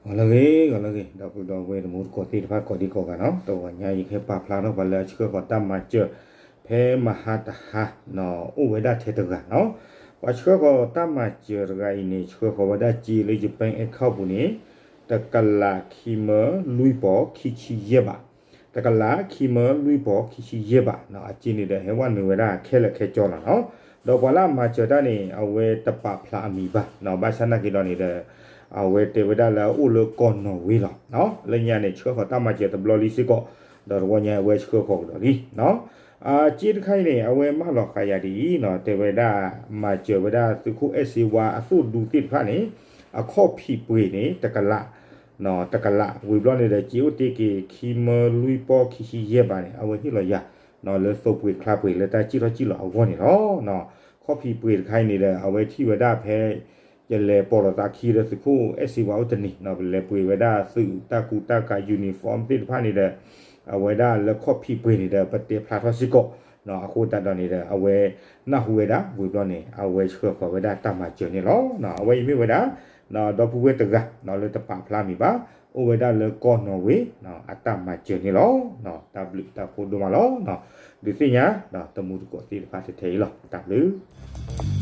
ဂီၤလၢအဂ့ၤ ဂီၤလၢအဂ့ၤ ဒီပုၢ်ဒီဝဲၢ်တံၤသကိးသ့ၣ်တဖၣ်ကိးဒံကိးဂၤနီၤ, တဂီၤညါအံၤယကဟဲပာ်ဖျါထီၣ်ပှၤလၢအဆှၢဃီၤတၢ်မၤစၢၤ ဖဲမဟါတဟါ အိၣ်ဝဲဒၣ်ထဲတဂၤနီၤ, ပှၤဆှၢဃီၤတၢ်မၤစၢၤတဂၤအံၤန့ၣ် ဆှၢဃီၤဝဲဒၣ်စ့လၢယ bank account ပူၤန့ၣ် တကလးခံမၢလွံၢ်ပီၤခံဆံယဲၢ်ဘး, တကလးခံမၢလွံၢ်ပီၤခံဆံယဲၢ်ဘးနီၤ, အစ့န့ၣ်ဒီးဟဲဝဲနုာ်ဝဲဒၣ်ခဲလၢာ်ခဲဆ့လီၤနီၤ, ဒီးပှၤလၢအမၤစၢၤတၢ်န့ၣ် အဝဲတပာ်ဖျါအမံၤဘၣ်နီၤ, ဘၣ်ဆၣ်နာ်က့ဒီးန့ၣ်ဒီး အဝဲတဲဝဲဒၣ်လၢအအိၣ်လၢကီၢ်နီၣ်ဝ့လီၤ, လၢညါန့ၣ် ဆှၢဃီၤတၢ်မၤစၢၤတဘျီလံစ့ၢ်ကီး, ဒီးတဂီၤညါအဝဲဆှၢဃီၤကဒီးလံနီၤ, အစ့တခါအံၤန့ၣ် အဝဲမၢလီၤဃာ်ယၤဒ်အံၤနီၤ, တဲဝဲဒၣ် မၤစၢၤဝဲဒၣ်သုးခိၣ်အဲၣ်စ့ဝါအသိၣ်ဒူသ့ၣ်တဖၣ်န့ၣ် အခီၣ်ဖံးပှ့ၤန့ၣ် တကလး တကလး ဝံၤဘျီန့ၣ်ဒီး စ့အိၣ်တ့ၢ်က့ၤခံမၢလွံၢ်ပီၤခံဆံယဲၢ်ဘးန့ၣ် အဝဲဟ့ၣ်လီၤယၤ လၢသိပှ့ၤချါပှ့ၤလၢတၢ်စံၣ်ထီၣ်စံၣ်လီၤအဂီၢ်န့ၣ်လီၤ. ခီၣ်ဖံးပှ့ၤတခါအံၤန့ၣ်ဒီး အဝဲထံၣ်ဝဲဒၣ်ဖဲ ယလဲၤပိာ်လိာ်သးခံဒီးသုးခိၣ်အဲၣ်စ့ဝါအိၣ်တနံၤနီၤ, ပလဲၤပှ့ၤဝဲဒၣ်သုးတၢ်ကူတၢ်ကၤ uniform သ့ၣ်တဖၣ်န့ၣ်ဒီး အဝဲဒၣ်လၢခီၣ်ဖံးပှ့ၤန့ၣ်ဒီး ပတဲဖျါထီၣ်စ့ၢ်ကီးနီၤ, အဃိသတးဒီးန့ၣ်ဒီး အဝဲနၢ်ဟူဝဲဒၣ် ဝံၤဘျီန့ၣ် အဝဲဆှၢဃီၤဝဲဒၣ်တၢ်မၤစၢၤန့ၣ်လီၤ. အဝဲအံၤမ့ၢ်ဝဲဒၣ် ဒီပုၢ်ဝဲၢ်တဂၤနီၤ လၢတပာ်ဖျါမံၤဘၣ်, အိၣ်ဝဲဒၣ်လၢကီၢ်နီၣ်ဝ့ အတၢ်မၤစၢၤန့ၣ်လီၤ. တၢ်ဘျုးတၢ်ဖှိၣ်ဒိၣ်မးလီၤ. ဒုးသ့ၣ်ညါ တံၤသကိးသ့ၣ်တဖၣ်ထဲအံၤလီၤ. တၢ်ဘျုး